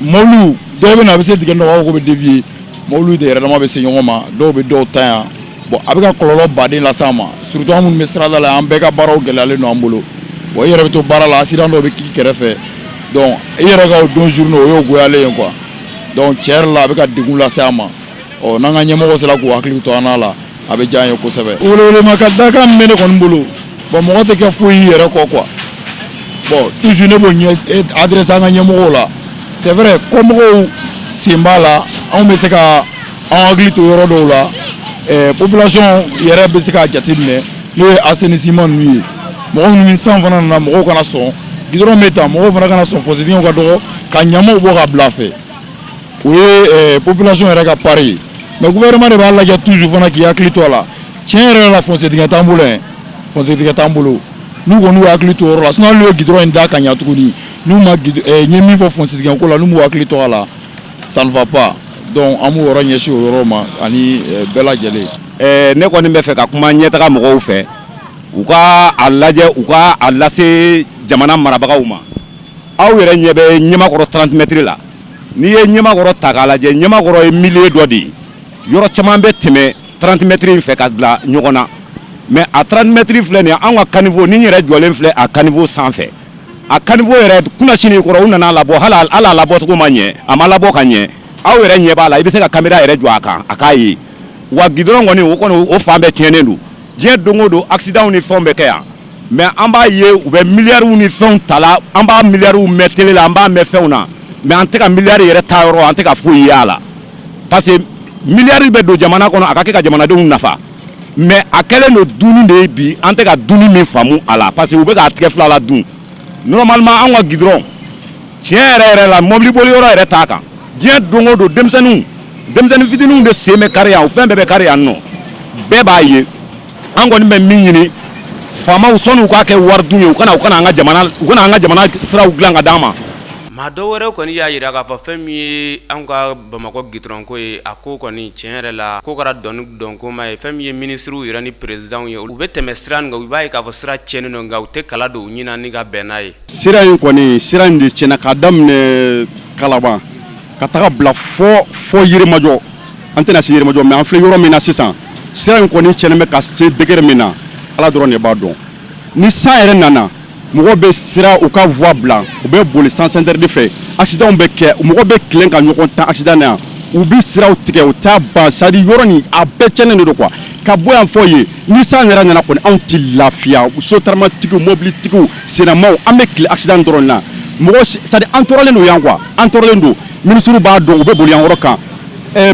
mɔbiliw dɔw bɛ na, a bɛ se dingɛ dɔ, b'a fɔ ko bɛ dévier, mɔbiliw de yɛrɛ dama bɛ se ɲɔgɔn ma, dɔw bɛ dɔw ta yan. Bon, a bɛ ka kɔlɔlɔ baden lase an ma, surtout an minnu bɛ sirada la, an bɛɛ ka baaraw gɛlɛyalen don an bolo. Bon, i yɛrɛ bɛ to baara la, accident dɔw bɛ k'i kɛrɛfɛ, donc i yɛrɛ ka o don journée, o y'o goyalen ye quoi. Donc tiɲɛ yɛrɛ la, a bɛ ka degun lase an ma. Ɔ, n'an ka ɲɛmɔgɔw sera k'u hakili to an na la, a bɛ diya an ye kosɛbɛ. Welewelema ka dakan min bɛ ne kɔni bolo, bon, mɔgɔ tɛ kɛ foyi y'i yɛrɛ kɔ quoi. Bon, toujours ne b'o ɲɛ adressé an ka ɲɛmɔgɔw la. C'est vrai, kɔmɔgɔw sen b'a la, anw bɛ se ka an hakili to yɔrɔ dɔw la, population yɛrɛ bɛ se k'a jateminɛ, n'o ye assainissement ninnu ye. Mɔgɔ minnu ni san fana nana, mɔgɔw kana sɔn goudron bɛ ta, mɔgɔw fana kana sɔn fossé dingɛw ka dɔgɔ ka ɲamaw bɔ ka bila a fɛ. O ye population yɛrɛ ka part ye, mais gouvernement de b'a lajɛ toujours fana k'i hakili to a la. Tiɲɛ yɛrɛ la, fossé dingɛ t'an bolo yɛn, fossé dingɛ t'an bolo. N'u kɔni y'u hakili to o yɔrɔ la, sinon hali n'u ye goudron in da ka ɲa tuguni, n'u ma n ye min fɔ fossé dingɛ ko la, n'u m'u hakili to a la, ça ne va pas. Donc an b'o yɔrɔ ɲɛsin o yɔrɔ ma ani bɛɛ lajɛlen. Ne kɔni bɛ fɛ ka kuma ɲɛtaga mɔgɔw fɛ, u ka a lajɛ, u ka a lase jamana marabagaw ma. Aw yɛrɛ ɲɛ bɛ Ɲamakɔrɔ 30 mètres la. N'i ye Ɲamakɔrɔ ta k'a lajɛ, Ɲamakɔrɔ ye milieu dɔ de ye, yɔrɔ caman bɛ tɛmɛ 30 mètres in fɛ ka bila ɲɔgɔn na. Mais a 30 mètres filɛ nin ye, anw ka caniveau ni n yɛrɛ jɔlen filɛ a caniveau sanfɛ, a caniveau yɛrɛ kunasini kɔrɔ, u nana labɔ, hali a labɔcogo ma ɲɛ, a ma labɔ ka ɲɛ. Aw yɛrɛ ɲɛ b'a la, i bɛ se ka caméra yɛrɛ jɔ a kan a k'a ye. Wa goudron kɔni, o kɔni, o fan bɛɛ tiɲɛnen don. Diɲɛ don o don, accident ni fɛnw bɛ kɛ yan, mais an b'a ye u bɛ miliyariw ni fɛnw ta la, an b'a miliyariw mɛn télé la, an b'a mɛn fɛnw na, mais an tɛ ka miliyari yɛrɛ ta yɔrɔ, an tɛ ka foyi ye a la. Parce que miliyari bɛ don jamana kɔnɔ, a ka kɛ ka jamanadenw nafa, mais a kɛlen don dunni de ye bi, an tɛ ka dunni min faamu a la, parce que u bɛ k'a tigɛ fila la dun. Normalement, an ka goudron, tiɲɛ yɛrɛ yɛrɛ la, mobili boli yɔrɔ yɛrɛ t'a kan. Diɲɛ don o don, denmisɛnninw, denmisɛnnin fitininw de sen bɛ kari yan, o fɛn bɛɛ bɛ kari yan nɔ, bɛɛ b'a ye. An kɔni bɛ min ɲini faamaw, sɔnni u k'a kɛ wari dun ye, u kana an ka jamana, u kana an ka jamana siraw dilan ka d'an ma. Maa dɔw wɛrɛ kɔni y'a jira k'a fɔ fɛn min ye an ka Bamakɔ goudron ko ye, a ko kɔni, tiɲɛ yɛrɛ la, ko kɛra dɔn dɔnkoma ye. Fɛn min ye minisiriw yɛrɛ ni présidentw ye, u bɛ tɛmɛ sira kan, u b'a ye k'a fɔ sira tiɲɛnen don, nka u tɛ kala don u ɲin ni ka bɛn n'a ye. Sira in kɔni, sira in de tiɲɛna k'a daminɛ Kalaban ka taga bila fɔ Yirimajɔ. An tɛna se Yirimajɔ, mais an filɛ yɔrɔ min na sisan, sira in kɔni tiɲɛnen bɛ ka se degré min na, Ala dɔrɔn de b'a dɔn. Ni san yɛrɛ nana, mɔgɔw bɛ sira u ka voie bila, u bɛ boli sens interdit fɛ, accident bɛ kɛ, mɔgɔ bɛ tilen ka ɲɔgɔn ta accident na yan, u bɛ siraw tigɛ, u t'a ban. C'est à dire, yɔrɔ nin a bɛɛ tiɲɛnen de don quoi, ka bɔ yan fɔ yen. Ni san yɛrɛ nana kɔni, anw tɛ lafiya. Sotaramatigiw, mobilitigiw, sennamaw, an bɛ tile accident dɔrɔn na. Mɔgɔ, c'est à dire, an tɔɔrɔlen don yan quoi, an tɔɔrɔlen don. Ministre b'a dɔn, u bɛ boli yan yɔrɔ kan,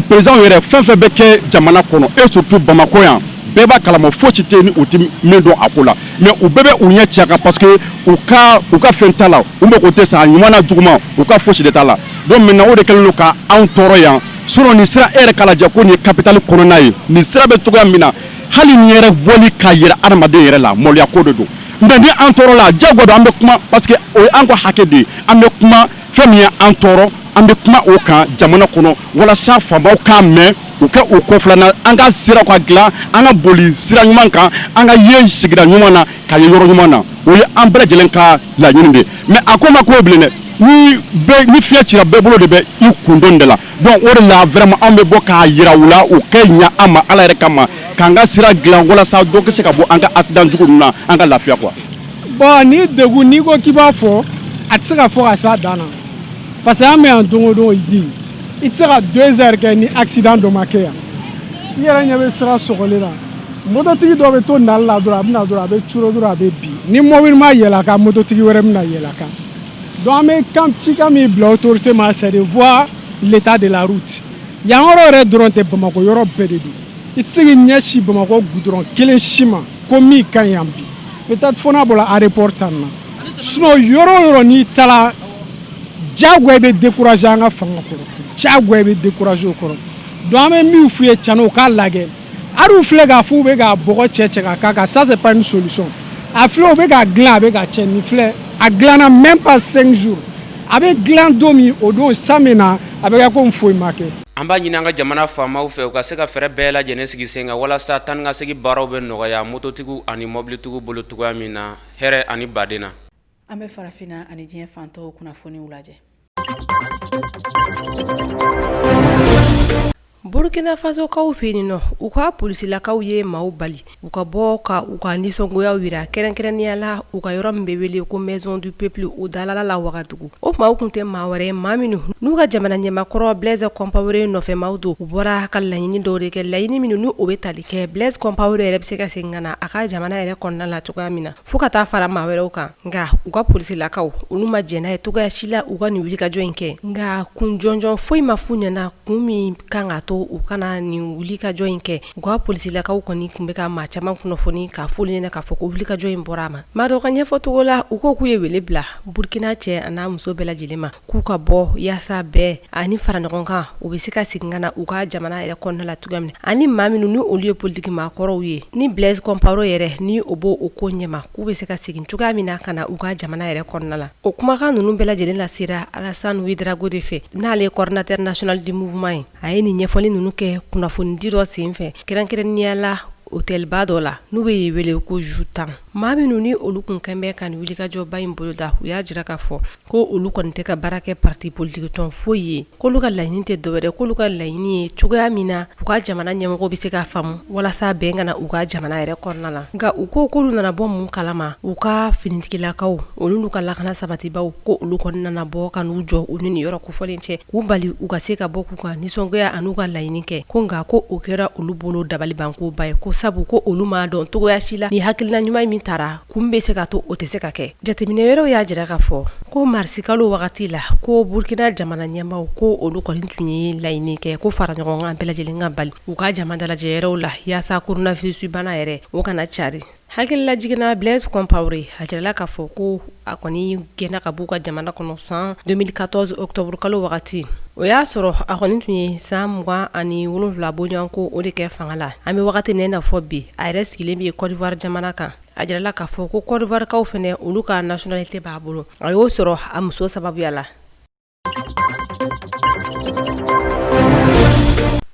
président yɛrɛ, fɛn fɛn bɛ kɛ jamana kɔnɔ et surtout Bamakɔ yan, bɛɛ b'a kalama, fosi tɛ yen ni u tɛ min dɔn a ko la. Mais u bɛɛ bɛ u ɲɛ ci a kan, parce que u ka fɛn t'a la, u mago tɛ sa, a ɲuman n'a juguman, u ka fosi de t'a la. Donc maintenant, o de kɛlen don ka anw tɔɔrɔ yan. Sinon nin sira, e yɛrɛ k'a lajɛ ko nin ye capitale kɔnɔna ye, nin sira bɛ cogoya min na, hali nin yɛrɛ bɔli ka yɛrɛ adamaden yɛrɛ la, maloya ko de don. Mais ni an tɔɔrɔ la, diyagoya don, an bɛ kuma, parce que o ye an ka hakɛ de ye. An bɛ kuma fɛn min ye an tɔɔrɔ, an bɛ kuma o kan jamana kɔnɔ, walasa faamaw k'a mɛn, u kɛ o kɔ filanan, an ka siraw ka dilan, an ka boli sira ɲuman kan, an ka ye sigida ɲuman na, ka ye yɔrɔ ɲuman na. O ye an bɛɛ lajɛlen ka laɲini de ye. Mais a ko ma ko bilen dɛ, ni bɛɛ ni fiɲɛ cira, bɛɛ bolo de bɛ i kundon de la. Donc o de la, vraiment, anw bɛ bɔ k'a yira u la, u kɛ ɲa an ma, Ala yɛrɛ kama, k'an ka sira dilan, walasa dɔ ka se ka bɔ an ka accident jugu ninnu na, an ka lafiya quoi. Bon, ni degun, n'i ko k'i b'a fɔ, a tɛ se ka fɔ ka s'a dan na, parce que an bɛ yan don o don, i i tɛ se ka 2 heures kɛ ni accident dɔ ma kɛ yan. I yɛrɛ ɲɛ bɛ sira sɔgɔlen na. Mototigi dɔ bɛ to nali la dɔrɔn, a bɛ na dɔrɔn, a bɛ curo dɔrɔn, a bɛ bin. Ni mobili ma yɛlɛ a kan, mototigi wɛrɛ bɛna yɛlɛ a kan. Donc an bɛ kan cikan min bila autorité ma, c'est de voir l'état de la route. Yan yɔrɔ yɛrɛ dɔrɔn tɛ, Bamakɔ yɔrɔ bɛɛ de don. I tɛ se k'i ɲɛsin Bamakɔ goudron kelen si ma ko min ka ɲi yan bi. Peut-être fo n'a bɔra aéroport ta nin na. Sinon yɔrɔ o yɔrɔ n'i taara, diyagoya i bɛ décourager an ka fanga kɔrɔ, diyagoya i bɛ décourager o kɔrɔ. Donc an bɛ min f'u ye tiɲɛna, u k'a lajɛ. Hali u filɛ k'a fɔ u bɛ ka bɔgɔ cɛ cɛ ka k'a kan, ça c'est pas une solution. A filɛ, u bɛ k'a dilan, a bɛ ka cɛ. Nin filɛ, a dilanna même pas 5 jours. A bɛ dilan don min, o don san bɛ na, a bɛ kɛ komi foyi ma kɛ. An b'a ɲini an ka jamana faamaw fɛ, u ka se ka fɛɛrɛ bɛɛ lajɛlen sigi sen kan walasa taa ni ka segin baaraw bɛ nɔgɔya mototigiw ani mɔbilitigiw bolo cogoya min na, hɛrɛ ani baden na. An bɛ farafinna ani diɲɛ fantɔw kunnafoniw lajɛ. Burkina Fasokaw fɛ yen nɔ, u ka polisilakaw ye maaw bali u ka bɔ ka u ka nisɔngoyaw jira, kɛrɛnkɛrɛnnenya la u ka yɔrɔ min bɛ wele ko Maison du Peuple, o dalala la Wagadugu. O maaw tun tɛ maa wɛrɛ, maa minnu n'u ka jamana ɲɛmaakɔrɔ Blaise Compaoré nɔfɛ maaw don. U bɔra ka laɲini dɔw de kɛ, laɲini minnu n'u o bɛ tali kɛ Blaise Compaoré yɛrɛ bɛ se ka segin ka na a ka jamana yɛrɛ kɔnɔna la cogoya min na, fo ka taa fara maa wɛrɛw kan. Nka u ka polisilakaw, olu ma jɛn n'a ye cogoya si la u ka nin wulikajɔ in kɛ. Nka kun jɔnjɔn foyi ma f'u ɲɛna, kun min kan ka to u kana nin wulikajɔ in kɛ. U ka polisilakaw kɔni tun bɛ ka maa caman kunnafoni k'a f'olu ɲɛna k'a fɔ ko wulikajɔ in bɔra a ma. Maa dɔ ka ɲɛfɔcogo la, u ko k'u ye wele bila Burkina cɛ an'a muso bɛɛ lajɛlen ma k'u ka bɔ yaasa bɛn ani fara ɲɔgɔn kan, u bɛ se ka segin ka na u ka jamana yɛrɛ kɔnɔna la cogoya min na, ani maa minnu ni olu ye politiki maakɔrɔw ye, ni Blaise Compaoré yɛrɛ ni o b'o ko ɲɛma, k'u bɛ se ka segin cogoya min na ka na u ka jamana yɛrɛ kɔnɔna la. O kumakan ninnu bɛɛ lajɛlen lasera Alassane Ouédraogo de fɛ, n'ale ye coordinateur national du mouvement ye. A ye nin ɲɛfɔli ninnu kɛ kunnafonidi dɔ senfɛ, kɛrɛnkɛrɛnnenya la hôtelba dɔ la n'u bɛ yen wele ko Jutan. Maa minnu ni olu kun kɛn bɛ ka nin wulikajɔba in boloda, u y'a jira k'a fɔ ko olu kɔni tɛ ka baara kɛ parti politique tɔn foyi ye, k'olu ka laɲini tɛ dɔwɛrɛ, k'olu ka laɲini ye cogoya min na u ka jamana ɲɛmɔgɔ bɛ se k'a faamu walasa bɛn ka na u ka jamana yɛrɛ kɔnɔna la. Nka u ko k'olu nana bɔ mun kalama, u ka finitigilakaw, olu n'u ka lakana sabatibaw, ko olu kɔni nana bɔ ka n'u jɔ u ni nin yɔrɔ kofɔlen cɛ, k'u bali u ka se ka bɔ k'u ka nisɔngoya an'u ka laɲini kɛ. Ko nka ko o kɛra olu bolo dabalibankoba ye, ko sabu ko olu m'a dɔn cogoya si la ni hakilina ɲuman min taara, kun bɛ se ka to o tɛ se ka kɛ. Jateminɛ wɛrɛw y'a jira k'a fɔ ko marisikalo wagati la, ko Burkina jamana ɲɛmaaw, ko olu kɔni tun ye laɲini kɛ ko fara ɲɔgɔn kan bɛɛ lajɛlen ka bali u ka jama dalajɛ yɔrɔw la yaasa coronavirus bana yɛrɛ o kana cari. Hakililajigin na, Blaise Compaoré, a jirala k'a fɔ ko a kɔni gɛnna ka b'u ka jamana kɔnɔ san 2014 octobre kalo wagati. O y'a sɔrɔ a kɔni tun ye san 27 bɔɲɔgɔnko o de kɛ fanga la. An bɛ wagati min na i n'a fɔ bi, a yɛrɛ sigilen bɛ Côte d'Ivoire jamana kan. A jirala k'a fɔ ko Côte d'Ivoirekaw fana, olu ka nationalité b'a bolo. A y'o sɔrɔ a muso sababuya la.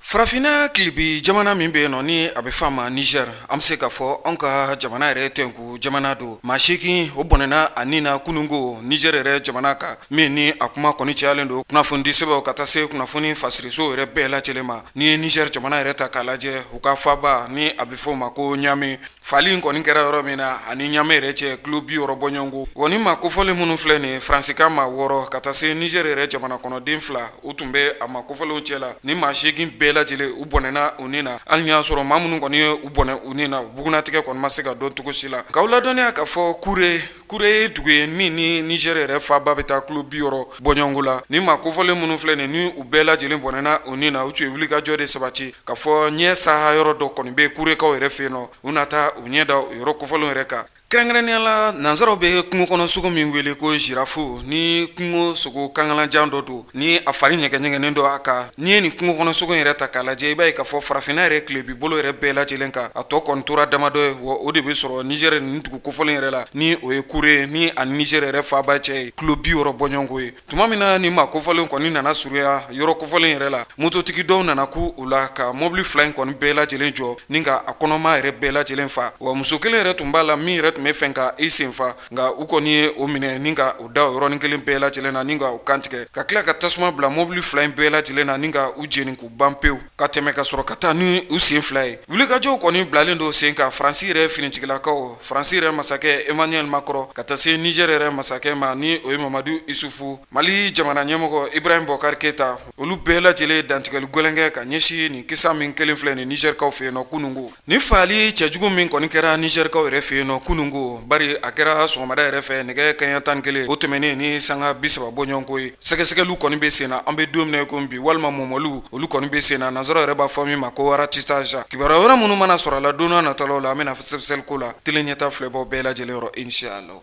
Farafinna tilebi jamana min bɛ yen nɔ ni a bɛ f'a ma Niger, an bɛ se k'a fɔ anw ka jamana yɛrɛ tɛnku jamana don. Maa 8 o bɔnɛna a ni na kununko Niger yɛrɛ jamana kan, min ni a kuma kɔni cayalen don kunnafonidi sɛbɛnw ka taa se kunnafoni fasirisow yɛrɛ bɛɛ lajɛlen ma. N'i ye Niger jamana yɛrɛ ta k'a lajɛ, u ka faaba ni a bɛ f'o ma ko Niamey, Fali in kɔni kɛra yɔrɔ min na, ani Niamey yɛrɛ cɛ kilo 60 bɔɲɔgɔnko. Wa ni maa kofɔlen minnu filɛ nin ye, Faransi ka maa 6 ka taa se Niger yɛrɛ jamana kɔnɔden 2, u tun bɛ a maa kofɔlenw cɛ la. Ni maa 8 bɛɛ lajɛlen u bɔnɛna u ni na, hali y'a sɔrɔ maa minnu kɔni ye u bɔnɛ u ni na, u bugunnatigɛ kɔni ma se ka dɔn cogo si la. K'aw ladɔnniya k'a fɔ Kure, Kure ye dugu ye min ni Niger yɛrɛ faaba bɛ taa kilo 60 bɔɲɔgɔnko la. Ni maa kofɔlen minnu filɛ nin ni u bɛɛ lajɛlen bɔnɛna u ni na, u tun ye wulikajɔ de sabati k'a fɔ ɲɛ saha yɔrɔ dɔ kɔni bɛ Kurekaw yɛrɛ fɛ yen nɔ, u na taa u ɲɛ da o yɔrɔ kofɔlenw yɛrɛ kan. Kɛrɛnkɛrɛnnenya la, nansaraw bɛ kungo kɔnɔ sogo min wele ko girafe, ni kungo sogo kankalajan dɔ don ni a fari ɲɛgɛnɲɛgɛnnen don a kan. N'i ye nin kungo kɔnɔ sogo yɛrɛ ta k'a lajɛ, i b'a ye k'a fɔ farafinna yɛrɛ tilebi bolo yɛrɛ bɛɛ lajɛlen kan, a tɔ kɔni tora damadɔ ye. Wa o de bɛ sɔrɔ Niger nin dugu kofɔlen yɛrɛ la, ni o ye Kure ni a Niger yɛrɛ faaba cɛ ye kilo 60 bɔɲɔgɔnko ye. Tuma min na ni maa kofɔlen kɔni nana surunya yɔrɔ kofɔlen yɛrɛ la, mototigi dɔw nana ku u la ka mobili 2 in kɔni bɛɛ lajɛlen jɔ ni ka a kɔnɔmaa yɛrɛ bɛɛ lajɛlen fa. Wa muso kelen yɛrɛ tun b'a la min yɛrɛ tun tun bɛ fɛ ka i senfa, nka u kɔni ye o minɛ ni ka u da o yɔrɔnin kelen bɛɛ lajɛlen na ni ka u kantigɛ, ka tila ka tasuma bila mobili fila in bɛɛ lajɛlen na ni ka u jeni k'u ban pewu, ka tɛmɛ ka sɔrɔ ka taa ni u sen fila ye. Wulikajɔw kɔni bilalen don sen kan Faransi yɛrɛ finitigilakaw, Faransi yɛrɛ masakɛ Emmanuel Macron ka taa se Niger yɛrɛ masakɛ ma ni o ye Mamadu Isufu, Mali jamana ɲɛmɔgɔ Ibrahim Boubacar Keita, olu bɛɛ lajɛlen dantigɛli gɛlɛn kɛ ka ɲɛsin nin kisa min kelen filɛ nin Nizɛrikaw fɛ yen nɔ kununko. Nin faali cɛjugu min kɔni kɛra Nizɛrikaw yɛrɛ fɛ yen nɔ kununko, bari a kɛra sɔgɔmada yɛrɛ fɛ nɛgɛ kanɲɛ 11 o tɛmɛnen ni sanga 30 bɔɲɔgɔnko ye. Sɛgɛsɛgɛliw kɔni bɛ sen na an bɛ don min na i ko bi, walima mɔmɔliw olu kɔni bɛ sen na, nansaraw yɛrɛ b'a fɔ min ma ko ratissage. Kibaruya wɛrɛ minnu mana sɔrɔ a la don n'a nataw la, an bɛna fɛsɛfɛsɛli k'o la tele ɲɛta filɛbaw bɛɛ lajɛlen yɔrɔ inchallah.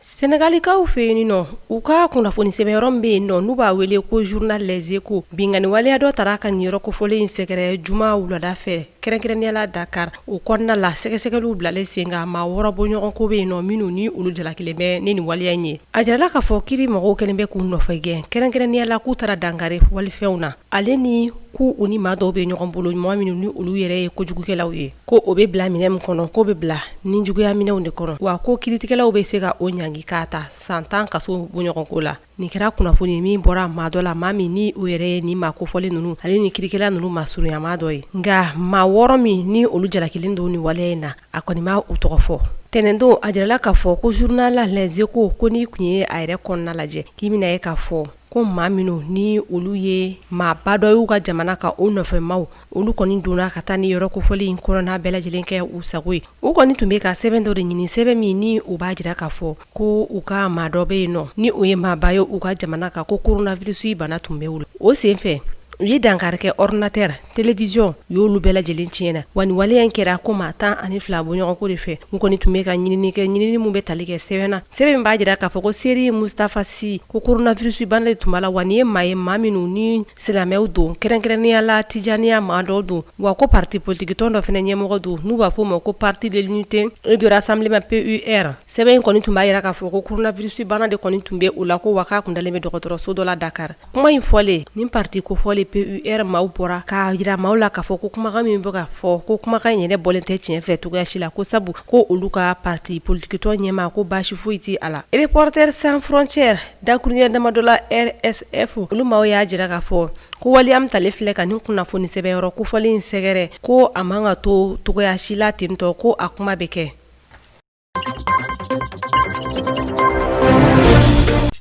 Sɛnɛgalikaw fɛ yen nɔ, u ka kunnafoni sɛbɛn yɔrɔ min bɛ yen nɔ n'u b'a wele ko journal Les Échos, binkanni waleya dɔ taara ka nin yɔrɔ kofɔlen in sɛgɛrɛ juma wulada fɛ, kɛrɛnkɛrɛnnenya la Dakar. O kɔnɔna la, sɛgɛsɛgɛliw bilalen sen kan, maa 6 bɔɲɔgɔnko bɛ yen nɔ minnu ni olu jalakilen bɛ ni nin waleya in ye. A jirala k'a fɔ kiri mɔgɔw kɛlen bɛ k'u nɔfɛ gɛn, kɛrɛnkɛrɛnnenya la k'u taara dankari walifɛnw na, ale ni k'u u ni maa dɔw bɛ ɲɔgɔn bolo, maa minnu ni olu yɛrɛ ye kojugukɛlaw ye. Ko o bɛ bila minɛn min kɔnɔ, k'o bɛ bila nijuguya minɛnw de kɔnɔ, wa ko kiritigɛlaw bɛ se ka o ɲangi k'a ta san 10 kaso bɔɲɔgɔnko la. Nin kɛra kunnafoni ye min bɔra maa dɔ la, maa min ni o yɛrɛ ye nin maa kofɔlen ninnu ale ni kirikɛla ninnu masurunyamaa dɔ ye. Nka maa 6 min ni olu jalakilen don nin waleya in na, a kɔni ma u tɔgɔ fɔ. Tɛnɛndon, a jirala k'a fɔ ko journal Les Échos ko n'i tun ye a yɛrɛ kɔnɔna lajɛ, k'i bɛna ye k'a fɔ ko maa minnu ni olu ye maaba dɔ y'u ka jamana kan, o nɔfɛmaw olu kɔni donna ka taa ni yɔrɔ kofɔlen in kɔnɔna bɛɛ lajɛlen kɛ u sago ye. U kɔni tun bɛ ka sɛbɛn dɔ de ɲini, sɛbɛn min ni u b'a jira k'a fɔ ko u ka maa dɔ bɛ yen nɔ ni o ye maaba ye u ka jamana kan, ko coronavirus bana tun bɛ u la. O senfɛ u ye dankari kɛ ordinateur, télévision, u y'olu bɛɛ lajɛlen tiɲɛ na. Wa nin waleya in kɛra ko maa 12 bɔɲɔgɔnko de fɛ. U kɔni tun bɛ ka ɲinini kɛ, ɲinini min bɛ tali kɛ sɛbɛn na, sɛbɛn min b'a jira k'a fɔ ko Serigne Moustapha Sy ko coronavirus bana de tun b'a la, wa nin ye maa ye maa minnu ni silamɛw don, kɛrɛnkɛrɛnnenya la Tijaniya maa dɔw don, wa ko parti politique tɔn dɔ fana ɲɛmɔgɔ don n'u b'a fɔ o ma ko parti de l'unité et de rassemblement PUR. Sɛbɛn in kɔni tun b'a jira k'a fɔ ko coronavirus bana de kɔni tun bɛ u la, ko wa k'a tun dalen bɛ dɔgɔtɔrɔso dɔ la Dakar. Kuma in fɔlen, nin parti kofɔlen PUR maaw bɔra k'a jira maaw la k'a fɔ ko kumakan min bɛ ka fɔ, ko kumakan in yɛrɛ bɔlen tɛ tiɲɛ fɛ cogoya si la, ko sabu ko olu ka parti politique tɔn ɲɛmaa ko baasi foyi tɛ a la. Reporters sans frontières dakuruɲɛ damadɔ la RSF olu maaw y'a jira k'a fɔ ko waleya min talen filɛ ka nin kunnafoni sɛbɛnyɔrɔ kofɔlen in sɛgɛrɛ, ko a man ka to cogoya si la ten tɔ, ko a kuma bɛ kɛ.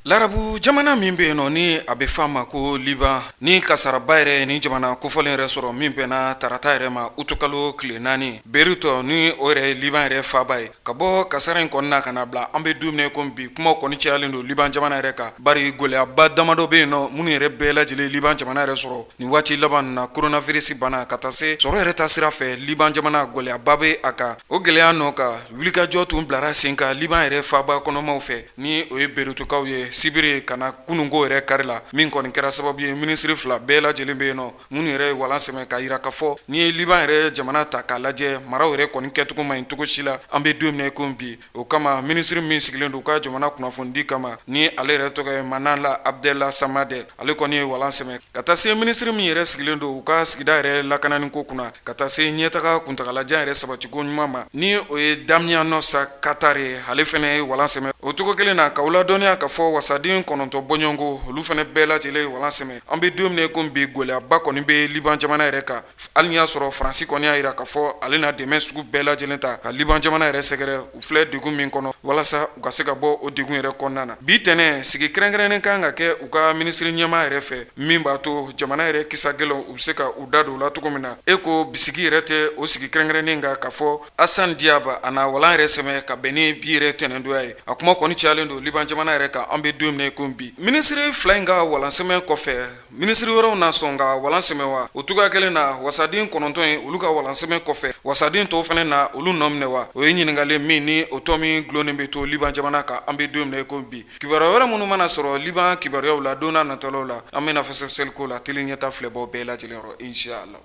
Larabu jamana min bɛ yen nɔ ni a bɛ f'a ma ko Liban, ni kasaraba yɛrɛ ni jamana kofɔlen yɛrɛ sɔrɔ min bɛnna tarata yɛrɛ ma utukalo tile 4, Beyrouth ni o yɛrɛ ye Liban yɛrɛ faaba ye. Ka bɔ kasara in kɔnɔna ka na bila an bɛ don min na i ko bi, kuma kɔni cayalen don Liban jamana yɛrɛ kan, bari gɛlɛyaba damadɔ bɛ yen nɔ minnu yɛrɛ bɛɛ lajɛlen Liban jamana yɛrɛ sɔrɔ nin waati laban na, coronavirus bana ka taa se sɔrɔ yɛrɛ ta sira fɛ, Liban jamana gɛlɛyaba bɛ a kan. O gɛlɛya nɔ kan, wulikajɔ tun bilara sen kan Liban yɛrɛ faaba kɔnɔmaw fɛ, ni o ye Beyrouthkaw ye, sibiri ka na kununko yɛrɛ kari la, min kɔni kɛra sababu ye minisiri fila bɛɛ lajɛlen bɛ yen nɔ minnu yɛrɛ ye walan sɛmɛ k'a jira k'a fɔ n'i ye Liban yɛrɛ jamana ta k'a lajɛ, maraw yɛrɛ kɔni kɛcogo man ɲi cogo si la an bɛ don min na i ko bi. O kama minisiri min sigilen don u ka jamana kunnafonidi kama, ni ale yɛrɛ tɔgɔ ye Manala Abdela Samad, ale kɔni ye walan sɛmɛ ka taa se minisiri min yɛrɛ sigilen don u ka sigida yɛrɛ lakanani ko kunna, ka taa se ɲɛtaga kuntagalajan yɛrɛ sabatiko ɲuman ma, ni o ye Damianos Katar ye, ale fana ye walan sɛmɛ. O cogo kelen na, k'aw ladɔnniya k'a fɔ wasaden 9 bɔɲɔgɔnko, olu fana bɛɛ lajɛlen ye walan sɛmɛ. An bɛ don min na i ko bi, gɛlɛyaba kɔni bɛ Liban jamana yɛrɛ kan, hali n'i y'a sɔrɔ Faransi kɔni y'a jira k'a fɔ ale na dɛmɛ sugu bɛɛ lajɛlen ta ka Liban jamana yɛrɛ sɛgɛrɛ, u filɛ degun min kɔnɔ, walasa u ka se ka bɔ o degun yɛrɛ kɔnɔna na. Bi tɛnɛn, sigi kɛrɛnkɛrɛnnen kan ka kɛ u ka minisiri ɲɛmaa yɛrɛ fɛ, min b'a to jamana yɛrɛ kisa gɛlɛnw, u bɛ se ka u da don u la cogo min na. E ko bisigi yɛrɛ tɛ o sigi kɛrɛnkɛrɛnnen kan k'a fɔ Hassan Diab a na walan yɛrɛ sɛmɛ ka bɛn ni bi yɛrɛ tɛnɛndonya ye. A kuma kɔni cayalen don Liban jamana yɛrɛ kan an bɛ don min na i ko bi. Minisiri fila in ka walan sɛmɛ kɔfɛ, minisiri wɛrɛw na sɔn ka walan sɛmɛ wa? O cogoya kelen na, wasaden 9 in olu ka walan sɛmɛ kɔfɛ, wasaden tɔw fana na olu nɔ minɛ wa? O ye ɲininkali min ni o tɔ min dulonnen bɛ to Liban jamana kan an bɛ don min na i ko bi. Kibaruya wɛrɛ minnu mana sɔrɔ Liban kibaruyaw la don n'a nataw la, an bɛna fɛsɛfɛsɛli k'o la tele ɲɛta filɛbaw bɛɛ lajɛlen yɔrɔ inshallah.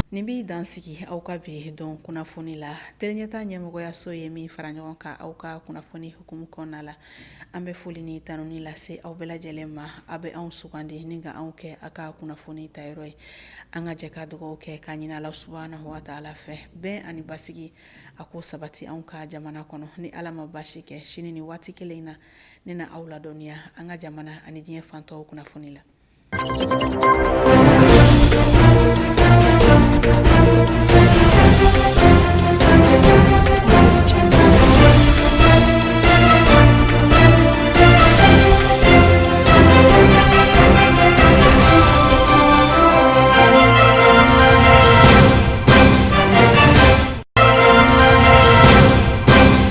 Nin b'i dan sigi aw ka bi don kunnafoni la. Teleɲɛta ɲɛmɔgɔyaso ye min fara ɲɔgɔn kan aw ka kunnafoni hukumu kɔnɔna la, an bɛ foli ni tanuni lase aw bɛɛ lajɛlen ma. Aw bɛ anw sugandi ni ka anw kɛ aw ka kunnafoni tayɔrɔ ye. An ka jɛ ka dugawu kɛ k'a ɲini Ala subahanahu wa taala fɛ, bɛn ani basigi a k'o sabati anw ka jamana kɔnɔ. Ni Ala ma basi kɛ, sini ni waati kelen in na, ne na aw ladɔnniya an ka jamana ani diɲɛ fan tɔw kunnafoni la.